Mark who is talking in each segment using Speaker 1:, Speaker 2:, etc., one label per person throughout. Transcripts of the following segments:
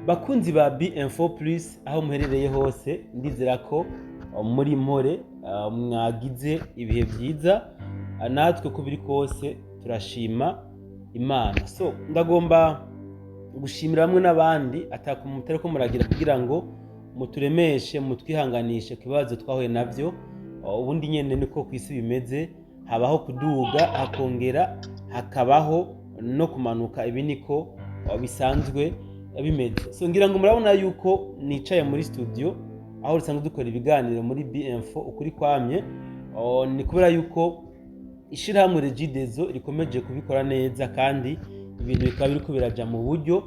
Speaker 1: Bakunzi ba B-Info Plus, aho muherereye hose, ndizera ko muri mpore, mwagize ibihe byiza. Natwe uko biri kose turashima Imana. So ndagomba gushimira bamwe n'abandi mutari ko muragira kugira ngo muturemeshe, mutwihanganishe ku bibazo twahuye nabyo. Ubundi nyene niko ku isi bimeze, habaho kuduga, hakongera hakabaho no kumanuka. Ibi niko bisanzwe bimeze. So ngira ngo murabona yuko nicaye muri studio aho dusanzwe dukora ibiganiro muri B-Info ukuri kwamye. Ni kubera yuko ishirahamwe Regideso rikomeje kubikora neza kandi ibintu bikaba biriko biraja mu buryo.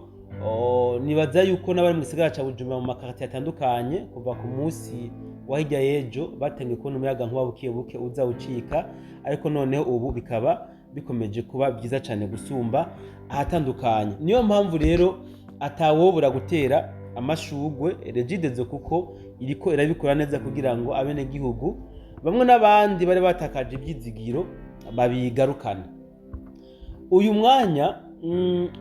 Speaker 1: Nibaza yuko n'abari mu gisagara ca Bujumbura, mu makartier atandukanye, kuva ku munsi wa hirya y'ejo batangiye kubona umuyaga nkuba buke buke uza ucika, ariko noneho ubu bikaba bikomeje kuba byiza cyane gusumba ahatandukanye. Niyo mpamvu rero atawobura gutera amashugwe Regideso, kuko iriko irabikora neza kugira ngo abenegihugu bamwe n'abandi bari batakaje ibyizigiro babigarukane. Uyu mwanya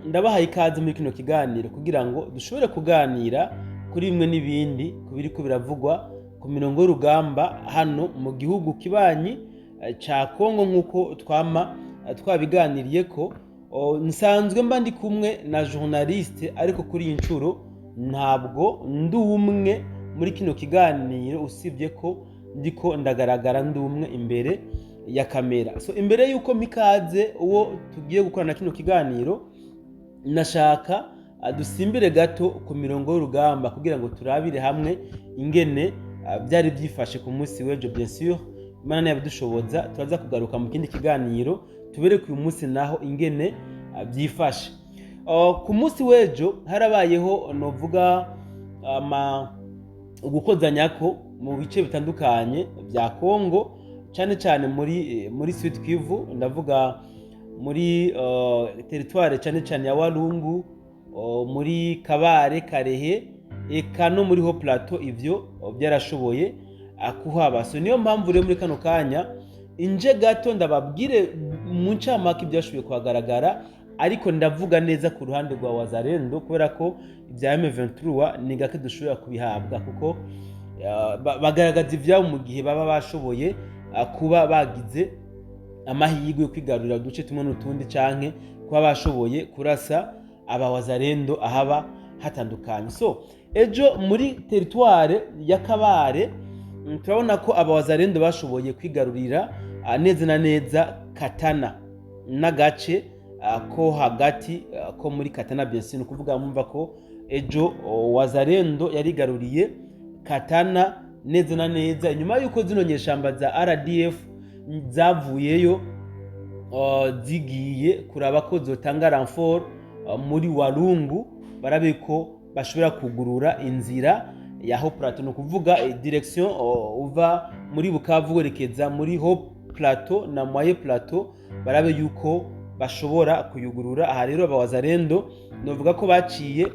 Speaker 1: ndabahaye ikaze muri kino kiganiro kugira ngo dushobore kuganira kuri bimwe n'ibindi ku biriko biravugwa ku mirongo y'urugamba hano mu gihugu kibanyi ca Kongo, nk'uko twama twabiganiriye ko nsanzwe mba ndi kumwe na journaliste, ariko kuri iyi nshuro ntabwo ndi umwe muri kino kiganiro, usibye ko ndiko ndagaragara ndi umwe imbere ya kamera. So imbere y'uko mikaze uwo tugiye gukorana kino kiganiro, nashaka dusimbire gato ku mirongo y'urugamba kugira ngo turabire hamwe ingene byari byifashe ku munsi w'ejo. Bien sûr, Imana yabidushoboza turaza kugaruka mu kindi kiganiro tubereke uyu munsi naho ingene byifashe. Ku munsi w'ejo harabayeho, novuga, ama ugukozanyako mu bice bitandukanye bya Kongo, cyane cyane muri Sud Kivu. Ndavuga muri territoire cyane cyane ya Walungu, muri Kabare, Kalehe, eka no muri Haut Plateau. Ivyo byarashoboye kuhaba. So niyo mpamvu rero muri kano kanya inje gato ndababwire mu ncamake ibyashoboye kuhagaragara, ariko ndavuga neza ku ruhande rwa Wazalendo, kubera ko ibya M23 ni gake dushobora kubihabwa, kuko bagaragaza ivyabo mu gihe baba bashoboye kuba bagize amahirwe yo kwigarurira uduce tumwe n'utundi, canke kuba bashoboye kurasa aba Wazalendo ahaba hatandukanye. So ejo muri territoire ya Kabare, turabona ko aba Wazalendo bashoboye kwigarurira neza na neza Katana n'agace ko hagati ko muri Katana. Bien sûr, ni ukuvuga mumva ko ejo Wazalendo yarigaruriye Katana neza na neza, inyuma y'uko zino nyeshamba za RDF zavuyeyo zigiye kuraba ko zotanga renfort muri Walungu, barabe ko bashobora kugurura inzira ya Haut Plateau, ni ukuvuga direction uva muri Bukavu werekeza muri Haut Plateau na Moyen Plateau, barabe yuko bashobora kuyugurura. Aha rero abawazalendo novuga ko baciye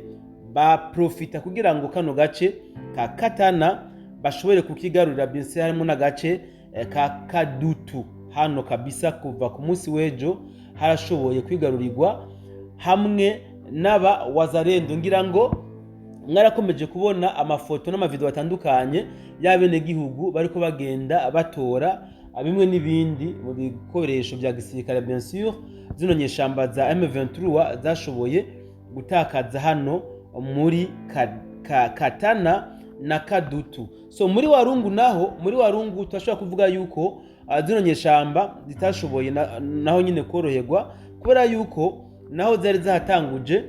Speaker 1: baprofita kugira ngo kano gace ka Katana bashobore kukigarurira. Bien, harimo n'agace ka Kadutu. Hano kabisa kuva ku munsi w'ejo harashoboye kwigarurirwa hamwe n'aba Wazalendo. Ngira ngo mwarakomeje kubona amafoto n'amavideo atandukanye y'abenegihugu bariko bagenda batora bimwe n'ibindi mu bikoresho bya gisirikare, bien sûr, zino nyeshamba za M23 zashoboye gutakaza hano muri Katana na Kadutu. So muri Walungu naho, muri Walungu turashobora kuvuga yuko zino nyeshamba zitashoboye naho nyine koroherwa, kubera yuko naho zari zahatanguje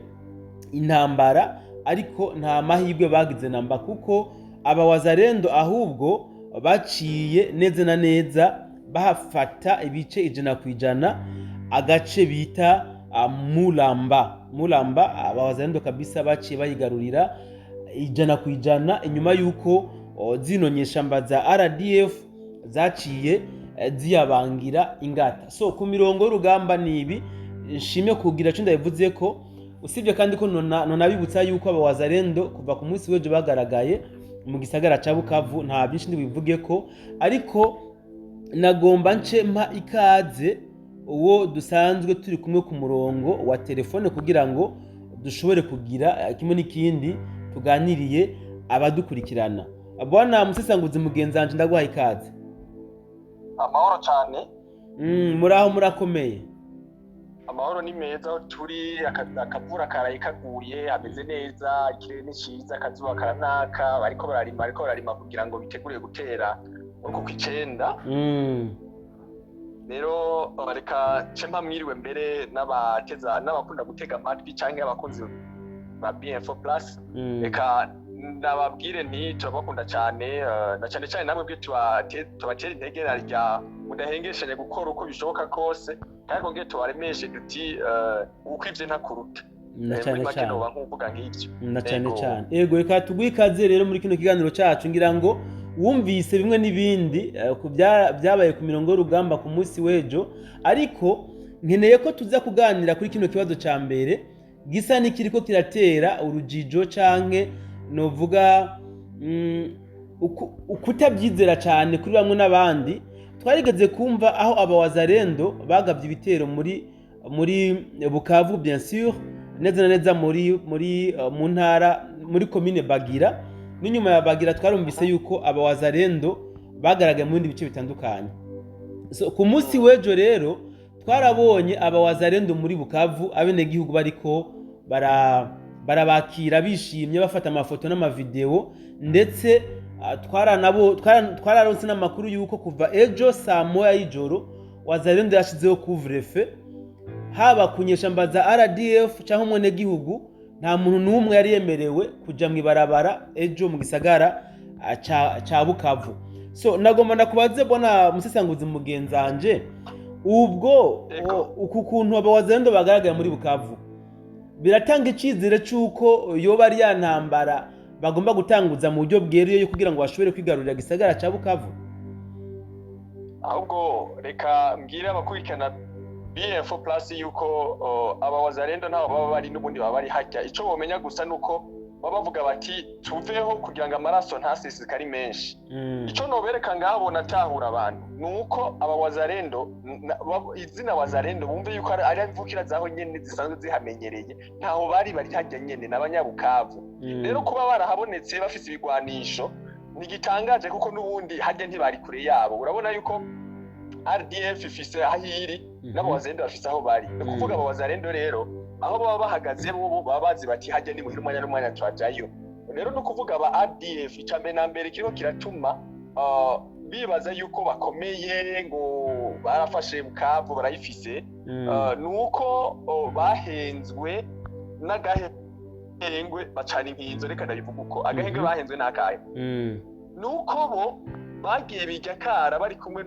Speaker 1: intambara, ariko nta mahirwe bagize namba, kuko aba Wazalendo ahubwo baciye neza na neza bahafata ibice 100%, agace bita Mulamba. Mulamba aba Wazalendo kabisa baciye bayigarurira 100%, inyuma y'uko zino nyeshamba za RDF zaciye ziyabangira ingata. So ku mirongo y'urugamba ni ibi nshimye kugira cyo ndabivuze ko, usibye kandi ko nonabibutsa yuko aba Wazalendo kuva ku munsi w'ejo bagaragaye mu gisagara ca Bukavu. Nta byinshi ndibivuge ko, ariko nagomba nce mpa ikaze uwo dusanzwe turi kumwe ku murongo wa telefone kugira ngo Dushobore kugira kimwe n'ikindi tuganiriye abadukurikirana. Bwana musesanguzi mugenzi wanje, ndaguhaye ikaze.
Speaker 2: Amahoro cyane.
Speaker 1: Muraho, murakomeye?
Speaker 2: Amahoro ni meza aho turi. Akavura karaye kaguye, hameze neza, ikirere ni cyiza, akazuba karanaka. Bariko bararima kugira ngo bitegure gutera muri uku kw'icenda. Rero reka nce mwiriwe mbere n'abateza n'abakunda gutega amatwi canke abakunzi ba BF Plus. Reka ndababwire nti turabakunda cyane, na cyane cyane namwe bwe tubatera intege rya mudahengeshanya gukora uko bishoboka kose, kandi kongere tubaremeshe duti ukwivye ntakuruta.
Speaker 1: Na
Speaker 2: Muri
Speaker 1: cyane
Speaker 2: make
Speaker 1: cyane.
Speaker 2: Noba nk'uvuga nk'ivyo.
Speaker 1: Na cyane
Speaker 2: Ego.
Speaker 1: cyane. Ego, reka tuguhe ikaze rero muri kino kiganiro cyacu. Ngira ngo wumvise bimwe n'ibindi ku byabaye ku mirongo y'urugamba ku munsi w'ejo, ariko nkeneye ko tuza kuganira kuri kino kibazo cya mbere gisa n'ikiriko kiratera urujijo, canke novuga ukutabyizera cyane kuri bamwe n'abandi. Twarigeze kumva aho abawazarendo bagabye ibitero muri Bukavu, bien sûr, neza na neza muri mu ntara, muri komine Bagira. N'inyuma ya Bagira twarumvise yuko abawazarendo bagaragaye mu bindi bice bitandukanye. So, ku munsi w'ejo rero twarabonye abawazarendo muri Bukavu, abenegihugu bariko barabakira bishimye, bafata amafoto n'amavideo. Ndetse twararonse n'amakuru yuko kuva ejo saa 1 y'ijoro Wazarendo yashizeho couvre-feu, haba ku nyeshamba za RDF cyangwa umwenegihugu, nta muntu n'umwe yari yemerewe kuja mw'ibarabara ejo mu gisagara ca Bukavu. So nagomba ndakubaze, bwana musesanguzi mugenzanje, ubwo
Speaker 2: Ego.
Speaker 1: uku kuntu abawazalendo bagaragaye muri Bukavu biratanga icizere c'uko yoba ari ya ntambara bagomba gutanguza mu buryo bweruye yo kugira ngo bashobore kwigarurira gisagara ca Bukavu?
Speaker 2: Ahubwo reka mbwire abakurikirana BF Plus yuko abawazarendo ntaho baba bari, n'ubundi baba bari hajya. Ico bomenya gusa nuko baba bavuga bati tuveho kugira ngo amaraso ntaseseke ari menshi. Ico nobereka ngaho natahura abantu nuko abawazarendo izina Wazarendo bumve yuko ari imvukira zaho nyene zisanzwe zihamenyereye, ntaho bari, bari hajya nyene n'abanyabukavu. Rero kuba barahabonetse bafise ibigwanisho ntigitangaje, kuko n'ubundi hajya ntibari kure yabo. Urabona yuko RDF ifise aho iri, n'abawazarendo bafise aho bari. Ni ukuvuga abawazarendo rero aho baba bahagaze bobo baba bazi bati hajya ni muhira, umwanya n'umwanya turajayo. Rero ni ukuvuga aba RDF, icya mbere na mbere kiriko kiratuma bibaza yuko bakomeye ngo barafashe Bukavu barayifise, ni uko bahenzwe n'agahengwe bacana inkinzo. Reka ndabivuga uko agahengwe bahenzwe n'akahe? Ni uko bo bagiye bijya kara bari kumwe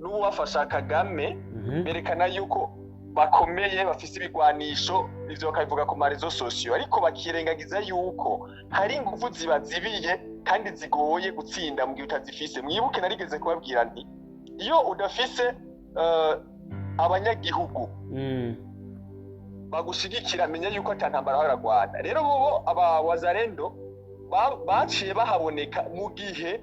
Speaker 2: n'uwubafasha Kagame, berekana yuko bakomeye, bafise ibigwanisho, ivyo bakabivuga ku ma réseaux sociaux, ariko bakirengagiza yuko hari ingufu zibazibiye kandi zigoye gutsinda mu gihe utazifise. Mwibuke narigeze kubabwira nti iyo udafise abanyagihugu bagushigikira, menya yuko ata ntambara baragwana. Rero bobo aba Wazarendo baciye bahaboneka mu gihe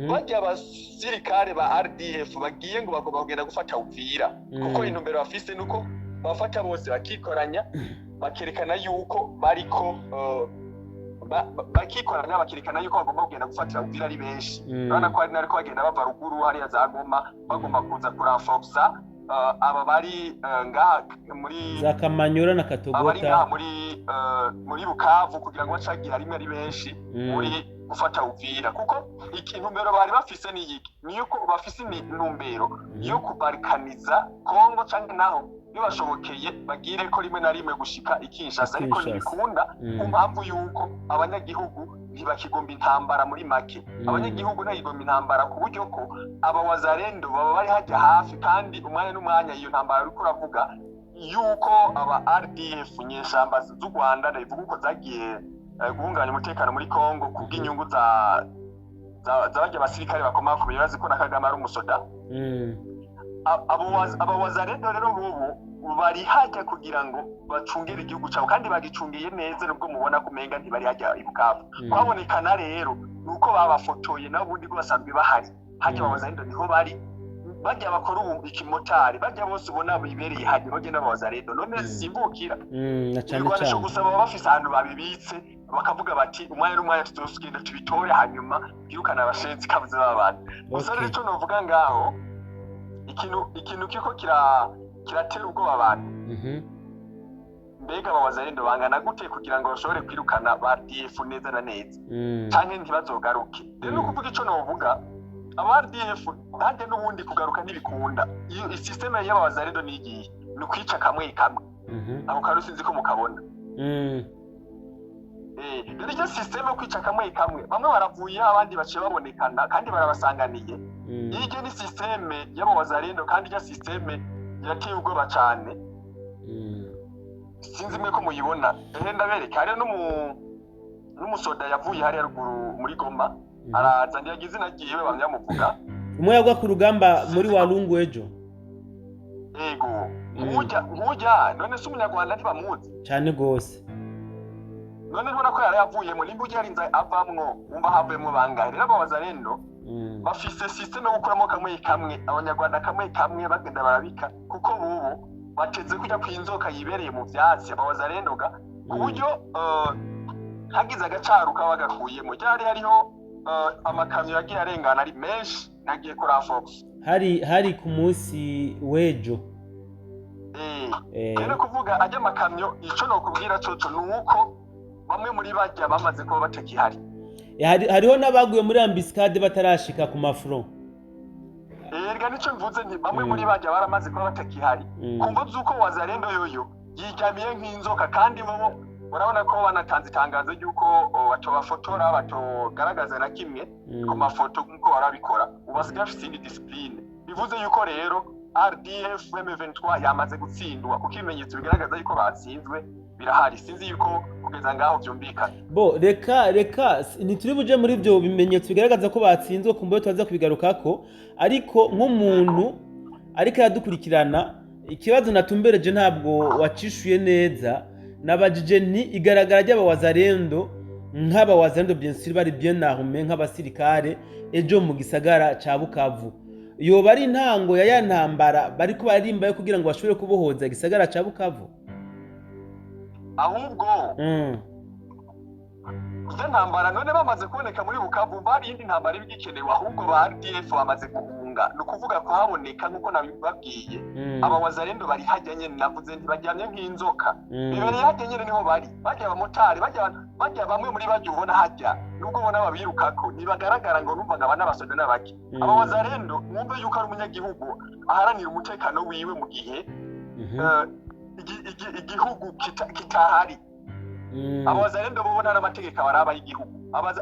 Speaker 2: barya abasirikare ba RDF bagiye ngo bagomba kugenda gufata Uvira, kuko intumbero bafise nuko bafata bose bakikoranya, bakerekana yuko bariko bakikoranya, bakerekana yuko bagomba kugenda gufatira Uvira ari benshi. Urabona ko hari n'ariko bagenda bava ruguru hariya za Goma, bagomba kuza kuranforsa aba bari ngaha muri
Speaker 1: za Kamanyura na
Speaker 2: abari
Speaker 1: Katogota.
Speaker 2: Ngaha muri Bukavu kugira ngo bacagira rimwe ari benshi muri gufata Uvira, kuko intumbero bari bafise ni iki? Ni yuko bafise intumbero yo kubarikaniza Kongo, canke naho bibashobokeye bagire ko rimwe na rimwe gushika i Kinshasa, ariko
Speaker 1: Kinshasa.
Speaker 2: ntibikunda ku mpamvu yuko abanyagihugu ntibakigomba intambara. Muri make, abanyagihugu ntibakigomba intambara, ku buryo ko aba Wazarendo baba bari hajya hafi, kandi umwanya n'umwanya iyo ntambara uriko uravuga yuko aba RDF, nyeshamba z'u Rwanda, ndabivuga uko, zagiye guhungabanya umutekano muri Kongo kubw'inyungu za barya basirikare bakomakomeye, bazi ko na Kagame ari umusoda. Aba Wazarendo rero bubu bari hajya kugira ngo bacungere igihugu cyabo, kandi bagicungiye neza, nubwo mubona ko umenga ntibari hajya i Bukavu. Kwabonekana rero ni uko babafotoye, nabo ubundi bwo basanzwe bahari hajya. Aba Wazarendo niho bari. Bajya bakora ubu ikimotari, bajya bose ubona bibereye hajya bagenda babaza rero none simbukira.
Speaker 1: Na cane
Speaker 2: Ibigwanisho
Speaker 1: cane.
Speaker 2: gusa baba bafise ahantu babibitse, bakavuga bati umwanya n'umwanya tuzogenda tubitore, hanyuma twirukane abashenzi kabuze b'abantu gusa. Rero ico novuga ngaho, ikintu kiriko kiratera ubwoba abantu, mbega abawazalendo bangana gute kugira ngo bashobore kwirukana ba RDF neza na neza canke ntibazogaruke? Rero ni ukuvuga, ico novuga, aba RDF ntajya n'ubundi kugaruka ntibikunda. Iyo isystème y'abawazalendo nigiye ni ukwica kamwe kamwe. Ako kantu sinzi ko mukabona. Rero iryo système yo kwica kamwe kamwe, bamwe baravuye, abandi baciye babonekana kandi barabasanganiye. Iryo ni système y'abawazalendo, kandi iryo système irateye ubwoba cane. Sinzi mwe ko muyibona. Ehe, ndabereka, hariyo n'umusoda yavuye hariya ruguru muri Goma, araza, ntiyagize izina ryiwe, bamwe bamuvuga.
Speaker 1: Umwe yagwa ku rugamba muri Walungu ejo.
Speaker 2: Ego. Nkujya none se umunyarwanda ntibamuzi?
Speaker 1: Cane gose.
Speaker 2: None ntubona ko yari yavuyemo? Nimba ujya yarinze avamwo, wumva havuyemwo bangahe? Rero abawazalendo bafise système yo gukuramo kamwe kamwe abanyarwanda, kamwe kamwe bagenda barabika, kuko bubu bateze kujya kw'inzoka yibereye mu vyatsi, abawazalendo ga ku buryo hagize agacaru kaba gakuyemo. Ryari hariho amakamyo yagiye arengana ari menshi, nagiye kuri Fox.
Speaker 1: Hari ku munsi w'ejo.
Speaker 2: Rero kuvuga ajya amakamyo, ico nokubwira coco ni uko bamwe muri bajya bamaze kuba batakihari.
Speaker 1: Hariho n'abaguye muri embuscade batarashika ku mafront.
Speaker 2: Erega nico mvuze nti bamwe muri bajya baramaze kuba batakihari, kumva z'uko wazalendo yoyo yiryamiye nk'inzoka, kandi bo urabona ko banatanze itangazo ry'uko batobafotora, batogaragaza na kimwe ku mafoto nk'uko barabikora. Ubu basigaye bafite iyindi discipline. Bivuze yuko rero RDF M23 yamaze gutsindwa, kuko ibimenyetso bigaragaza yuko batsinzwe birahari. Sinzi yuko kugeza ngaho byumvikana.
Speaker 1: Bo reka ntituri buje muri ibyo bimenyetso bigaragaza ko batsinzwe, ku mbuga tubaza kubigarukako. Ariko nk'umuntu ariko aradukurikirana, ikibazo natumbereje ntabwo wacishuye neza. Nabajije nti igaragara ry'abawazarendo, nk'abawazarendo bien sûr bari bien armés nk'abasirikare, ejo mu gisagara ca Bukavu, yoba ari intango ya ntambara bariko baririmba yo kugira ngo bashobore kubohoza igisagara ca Bukavu?
Speaker 2: Ahubwo izo ntambara none bamaze kuboneka muri Bukavu, bari iyindi ntambara iba igikenewe? Ahubwo ba RDF bamaze guhunga. Ni ukuvuga kuhaboneka nk'uko nabibabwiye, abawazarendo bari hajya nyene, navuze ntibaryamye nk'inzoka, bibereye hajya nyene, niho bari. Bajya abamotari, bajya bamwe muri bajya ubona hajya, nubwo ubona babirukako ntibagaragara ngo numvaga aba n'abasoda n'abaki. Abawazarendo mwumve yuko ari umunyagihugu aharanira umutekano wiwe mu gihe igihugu kitahari. Abawazarendo bo nta n'amategeko abaraba y'igihugu.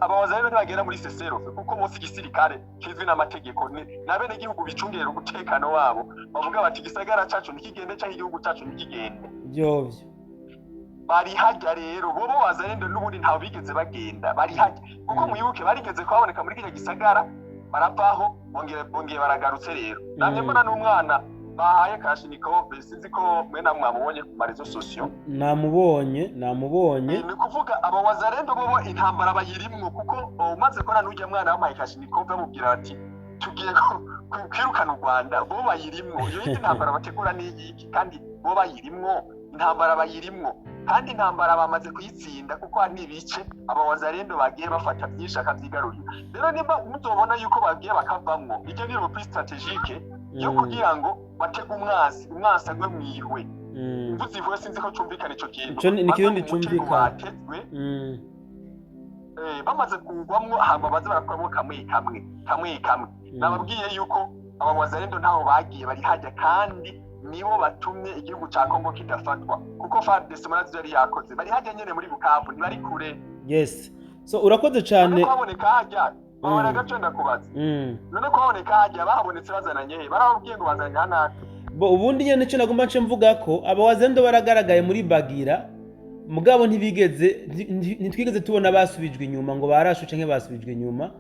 Speaker 2: Abawazarendo ntibagenda muri cessez-le-feu, kuko munsi igisirikare kizwi n'amategeko n'abenegihugu bicungera umutekano wabo, bavuga bati igisagara cacu ntikigende canke igihugu cacu ntikigende.
Speaker 1: Vyovyo.
Speaker 2: Bari hajya rero bobo wazarendo n'ubundi ntaho bigeze bagenda, bari hajya, kuko mwibuke barigeze kuhaboneka muri kiriya gisagara, baravaho, bongeye baragarutse. Rero namye mbona n'umwana bahaye Kalashnikov, sinzi ko mwe namwe mwamubonye ku maréseaux sociaux.
Speaker 1: Namubonye, namubonye.
Speaker 2: Ni kuvuga aba wazarendo bobo intambara bayirimwo, kuko umaze kubona n'ujya mwana bamuhaye Kalashnikov, bamubwira bati tugiye kwirukana u Rwanda, bo bayirimwo. Iyo yindi ntambara bategura n'iyiki? Kandi bo bayirimwo, intambara bayirimwo, kandi intambara bamaze kuyitsinda, kuko hari n'ibice aba wazarendo bagiye bafata byinshi akavyigarurira. Rero nimba muzobona yuko bagiye bakavamwo, iryo ni repli stratégique yo kugira ngo batege umwansi, umwansi agwe mwihwe. Mvuze ihwe, sinzi ko cumvikana ico kintu.
Speaker 1: Ico ni
Speaker 2: Bagwe
Speaker 1: ikirundi
Speaker 2: mu mutego
Speaker 1: cumvikana.
Speaker 2: batezwe. Bamaze kugwamwo, hama baze barakuramo kamwe kamwe, kamwe kamwe. Nababwiye yuko aba wazarendo ntaho bagiye, bari hajya, kandi nibo batumye igihugu ca Kongo kidafatwa, kuko FARDC murazi ivyo yari yakoze. Bari hajya nyene muri Bukavu, ntibari kure.
Speaker 1: Yes, so urakoze cane.
Speaker 2: None kuhaboneka hajya babona gaco, ndakubaza, none kuhaboneka hajya bahabonetse bazananye he? Barababwiye ngo bazanye hanaka?
Speaker 1: Bo ubundi nyene nico nagomba nce mvuga ko abawazendo baragaragaye muri Bagira, mugabo ntibigeze ntitwigeze tubona basubijwe inyuma ngo barashwe canke basubijwe inyuma.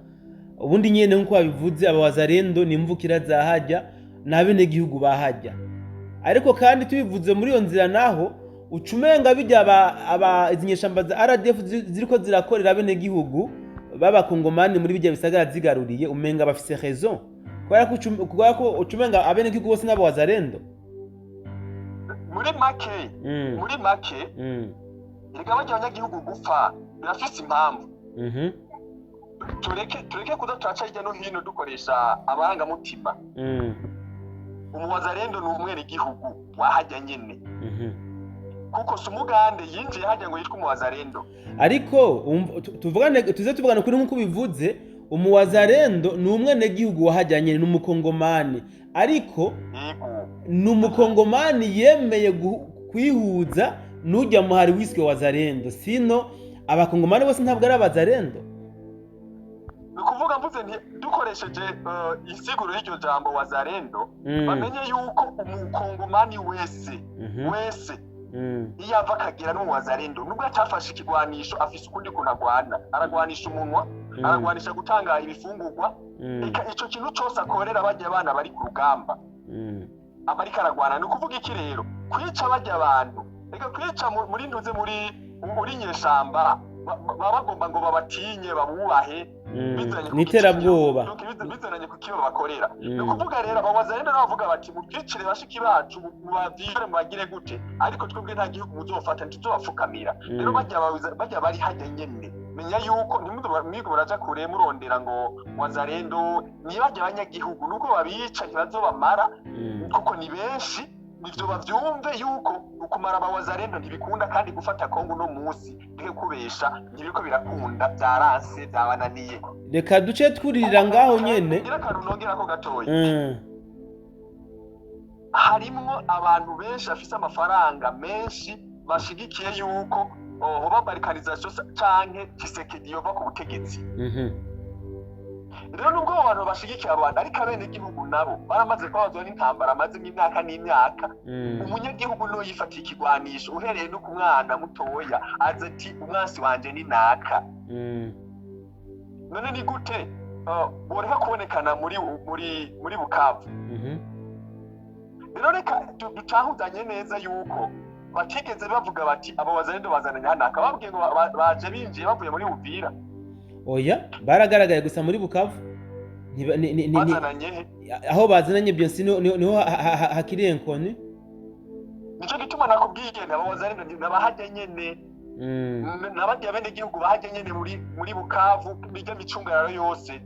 Speaker 1: Ubundi nyene nkuko babivuze, abawazarendo ni imvukira za hajya n'abenegihugu bahajya. Ariko kandi tubivuze muri iyo nzira, naho ucumenga bijya aba izi nyeshamba za RDF ziriko zirakorera abenegihugu b'abakongomani muri bijya bisagara zigaruriye, umenga bafise raison. Kubera ko ucumenga abenegihugu bose n'abo wazalendo.
Speaker 2: Muri make, muri make, erega barya abanyagihugu gupfa birafise impamvu. Tureke kuza turaca hirya no hino dukoresha amarangamutima. Umuwazalendo ni umwenegihugu wahajya nyene, kuko si umugande yinjiye hajya ngo yitwe umuwazalendo.
Speaker 1: Ariko tuvugane, tuze tuvugane kuri nk'uko ubivuze, umuwazalendo ni umwenegihugu wahajyanye, ni umukongomani, ariko ni umukongomani yemeye kwihuza n'ujya muhari wiswe wazalendo. Sino abakongomani bose ntabwo ari abazalendo.
Speaker 2: Ni ukuvuga, mvuze nti dukoresheje insiguro y'iryo jambo wazalendo, bamenye yuko umukongomani wese wese iyo ava akagera n'umuwazalendo, nubwo atafashe ikigwanisho, afise ukundi kuntu agwana: aragwanisha umunwa, aragwanisha gutanga ibifungurwa, eka ico kintu cose akorera barya abana bari ku rugamba, aba ariko aragwana. Ni ukuvuga iki rero? Kwica barya abantu, reka kwica muri ntuze, muri nyeshamba, baba bagomba ngo babatinye, babubahe, bizanye ku
Speaker 1: Ni iterabwoba.
Speaker 2: Donc bizananye ku kiyo bakorera. Ni ukuvuga rero abawazalendo nabo bavuga bati: "Mutwicire bashiki bacu, mubavyire, mubagire gute, ariko twebwe nta gihugu muzofata, ntituzobapfukamira." Rero barya bari hajya nyene, menya yuko ntimwige muraja kure murondera ngo wazalendo. Nibajya abanyagihugu, nubwo babica ntibazobamara, kuko ni benshi. Nivyo bavyumve yuko ukumara abawazalendo ntibikunda, kandi gufata Kongo uno munsi, ndeke kubesha, ntibiriko birakunda, vyaranse, vyabananiye.
Speaker 1: Reka duce twuririra ngaho nyene.
Speaker 2: Ngira akantu nongerako gatoya. Harimwo abantu benshi bafise amafaranga menshi bashigikiye yuko hoba balkanisation canke Tshisekedi yova ku butegetsi. Rero nubwo abo bantu bashigikiye abantu, ariko abenegihugu nabo baramaze kubabazwa n'intambara amazemo imyaka n'imyaka. Umunyagihugu niwe yifatiye ikigwanisho, uhereye no ku mwana mutoya aza ati: "Umwansi wanje ni naka." None ni gute boreka kubonekana muri Bukavu? Rero reka dutahuzanye neza yuko batigeze bavuga bati abo bazalendo bazananye hanaka, babwiye ngo baje binjiye bavuye muri Uvira.
Speaker 1: Oya, baragaragaye gusa muri Bukavu.
Speaker 2: Bazananye he?
Speaker 1: Aho bazananye byose niho hakiri enkoni.
Speaker 2: Nico gituma nakubwiye nti abo bazalendo nabahajya nyene, n'abarya bene gihugu bahajya nyene muri Bukavu, bijya micungararo yose,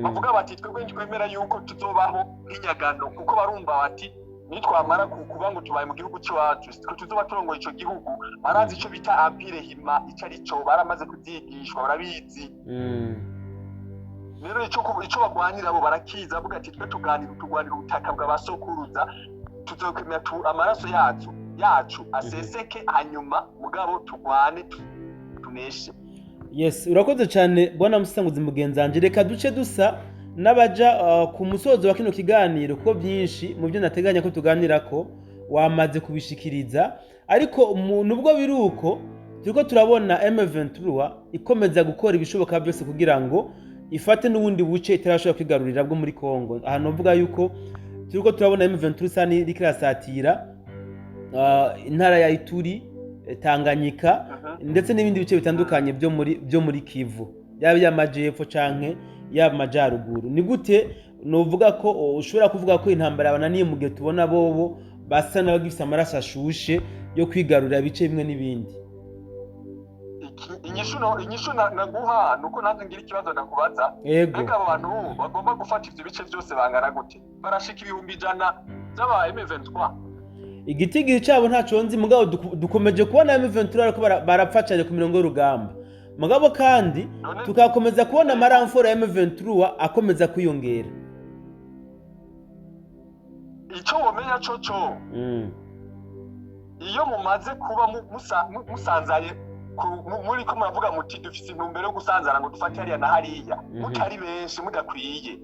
Speaker 2: bavuga bati: "Twebwe ntitwemera yuko tuzobaho nk'inyagano," kuko barumva bati nitwamara kuba ngo tubaye mu gihugu c'iwacu, twe tuzoba turongoye ico gihugu. Barazi ico bita empire hima ico ari co, baramaze kuvyigishwa, barabizi. Rero ico bagwanira bo barakiza, bavuga ati: "Twe tuganira, turwanira ubutaka bwa basokuruza, tuzokwemera amaraso yacu aseseke, hanyuma mugabo turwane, tuneshe."
Speaker 1: Yes, urakoze cyane bwana musanguzi mugenzi wanje. Reka duce dusa n'abaja ku musozo wa kino kiganiro, kuko byinshi mu byo nateganya ko tuganirako wamaze kubishikiriza. Ariko nubwo biri uko, turiko turabona M23 ikomeza gukora ibishoboka byose kugira ngo ifate n'ubundi buce itarashobora kwigarurira bwo muri Congo. Aha novuga yuko turiko turabona M23 isa n'iriko irasatira intara ya Ituri, Tanganyika, ndetse n'ibindi bice bitandukanye byo muri Kivu, yaba iy'amajepfo canke yaba amajyaruguru. Ni gute novuga ko ushobora kuvuga ko intambara yabananiye mu gihe tubona bobo basa n'abagifise amaraso ashushe yo kwigarurira ibice bimwe n'ibindi?
Speaker 2: Inyishu naguha nuko nanjye ngira ikibazo ndakubaza.
Speaker 1: Yego.
Speaker 2: Mbega abo bantu bagomba gufata ivyo bice byose bangana gute? Barashika 100,000 by'aba M23?
Speaker 1: Igitigiri cabo ntaco nzi, mugabo dukomeje kubona M23 ariko barapfa cane ku mirongo y'urugamba, mugabo kandi
Speaker 2: None
Speaker 1: tukakomeza kubona ama renforts ya M23 akomeza kwiyongera.
Speaker 2: Ico womenya coco, iyo mumaze kuba musanzaye muriko muravuga muti dufise intumbero yo gusanzara ngo dufate hariya na hariya, mutari benshi, mudakwiye,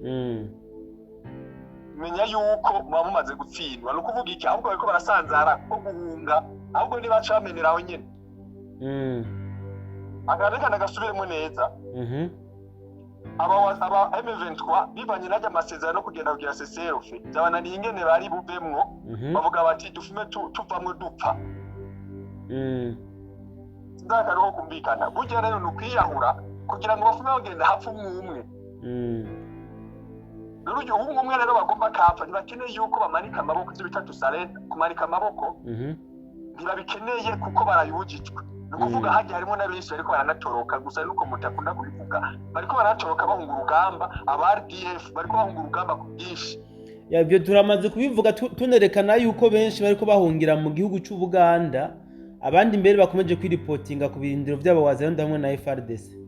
Speaker 2: menya yuko muba mumaze gutsindwa. Ni ukuvuga iki? Ahubwo bariko barasanzara ko guhunga, ahubwo nibaca bamenera aho nyene. Akareka nagasubiremo neza. Aba M23 bivanye n'ajya amasezerano no kugenda kugira cessez-le-feu, byabananiye ingene bari buvemwo. Bavuga bati dufume tuvamwo dupfa. Sinzakaruho kumvikana. Burya rero ni ukwiyahura kugira ngo bafume bagenda hapfa umwe umwe. Rero uyu umwe umwe rero bagomba kapfa, ntibakeneye yuko bamanika amaboko, ivyo bita tusalenda, kumanika amaboko. Ntibabikeneye kuko barabibujijwe. Ni ukuvuga hajya harimo na benshi bariko baranatoroka, gusa nuko mutakunda kubivuga, bariko baranatoroka bahunga urugamba. Aba RDF bariko bahunga urugamba ku bwinshi.
Speaker 1: Ya, ibyo turamaze kubivuga, tunerekana yuko benshi bariko bahungira mu gihugu c'Ubuganda, abandi mbere bakomeje kwiripotinga ku birindiro vy'aba Wazalendo hamwe na FARDC.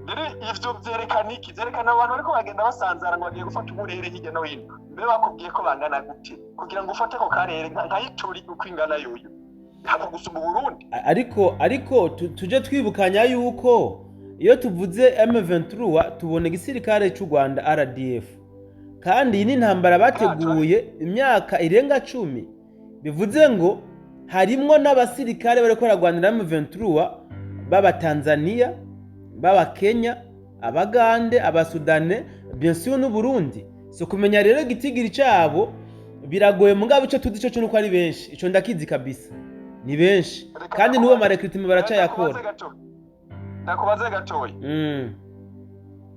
Speaker 2: Rero ivyo vyerekana iki? Vyerekana abantu bariko bagenda basanzara ngo bagiye gufata uburere hirya no hino. Mbe bakubwiye ko bangana gute kugira ngo ufate ako karere nka Ituri uko ingana yoyo, ntabwo gusumba Uburundi?
Speaker 1: Ariko tuje twibukanya yuko iyo tuvuze M23 tubona igisirikare c'u Rwanda RDF, kandi iyi ni intambara bateguye imyaka irenga 10. Bivuze ngo harimwo n'abasirikare bariko baragwanira M23 b'Abatanzania, b'Abakenya, Abagande, Abasudane, bien sûr n'Uburundi. So kumenya rero igitigiri cabo biragoye, mugabo ico tuzi co nuko ari benshi. Ico ndakizi kabisa, ni benshi.
Speaker 2: Reka
Speaker 1: kandi n'uwo ma recrutement baracayakora.
Speaker 2: Ndakubaze gatoya.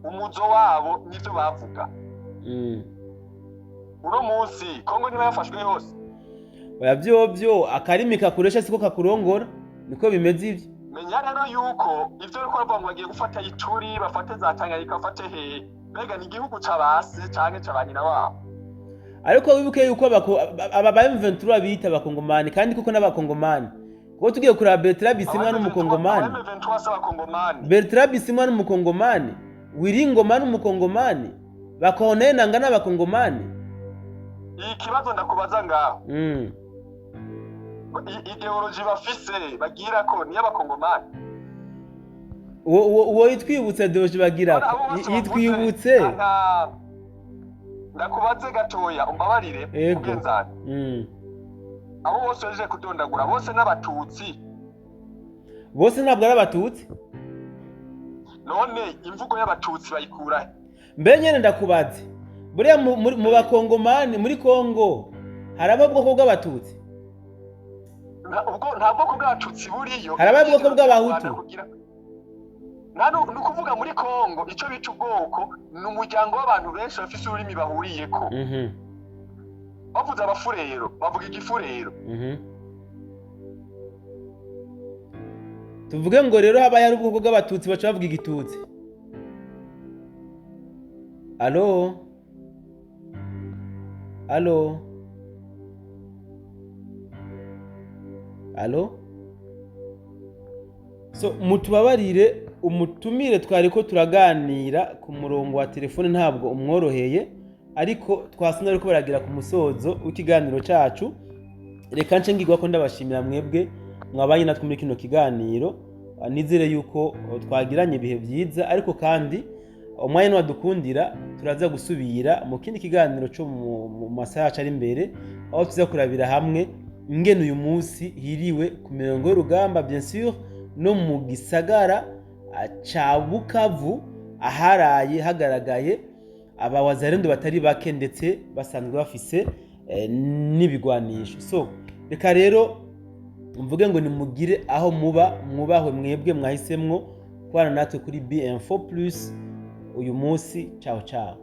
Speaker 2: Umuzo wabo nivyo bavuga. Uno munsi Kongo niba yafashwe yose?
Speaker 1: Oya, vyovyo akarimi kakuresha siko kakurongora, niko bimeze ivyo.
Speaker 2: Menya rero yuko ivyo bariko bavuga ngo bagiye gufata Ituri, bafate za Tanganyika, bafate hehe, mbega ni igihugu c'abase canke ca ba nyina wabo?
Speaker 1: Ariko wibuke yuko aba ba M23 bita Abakongomani, kandi koko n'Abakongomani, kuko tugiye kuraba Bertrand Bisimwa n'Umukongomani.
Speaker 2: Aba M23 si Abakongomani.
Speaker 1: Bertrand Bisimwa n'Umukongomani, Wiringoma n'Umukongomani, Bakoneye Nanga n'Abakongomani.
Speaker 2: Ikibazo ndakubaza ngaho, idéologie bafise bagira ko niyo Abakongomani?
Speaker 1: Uwo yitwibutse idéologie bagira
Speaker 2: Abo bose
Speaker 1: yitwibutse.
Speaker 2: bavuze, ndakubaze gatoya, umbabarire.
Speaker 1: Ego.
Speaker 2: Mugenzani, abo bose baje kudondagura bose n'Abatutsi?
Speaker 1: Bose ntabwo ari Abatutsi.
Speaker 2: None imvugo y'Abatutsi bayikura he?
Speaker 1: Mbe nyene ndakubaze, buriya mu Bakongomani muri Kongo hari abo bwoko bw'Abatutsi?
Speaker 2: Ubwo nta bwoko bw'Abatutsi buriyo.
Speaker 1: Hari abo bwoko bw'Abahutu.
Speaker 2: Nta ni ukuvuga muri Kongo icyo bita ubwoko ni umuryango w'abantu benshi bafise ururimi bahuriyeko. Bavuze Abafurero, bavuga Igifurero.
Speaker 1: Tuvuge ngo rero habaye hari ubwoko bw'Abatutsi, baca bavuga Igitutsi? Allo, allo, allo! So mutubabarire, umutumire twari ko turaganira ku murongo wa telefone ntabwo umworoheye, ariko twasanze ariko baragira ku musozo w'ikiganiro cacu. Reka nce ngirwa ko ndabashimira mwebwe mwabanye natwe muri kino kiganiro. Nizere yuko twagiranye ibihe byiza, ariko kandi umwanya niwadukundira turaza gusubira mu kindi kiganiro cyo mu masaha yacu ari imbere, aho tuza kurabira hamwe ingene uyu munsi hiriwe ku mirongo y'urugamba, bien sûr no mu gisagara ca Bukavu, aharaye hagaragaye Abawazalendo batari bake, ndetse basanzwe bafise n'ibigwanisho. So reka rero mvuge ngo nimugire aho muba mwubahwe, mwebwe mwahisemwo kubana natwe kuri BM4 Plus uyu munsi. Ciao ciao.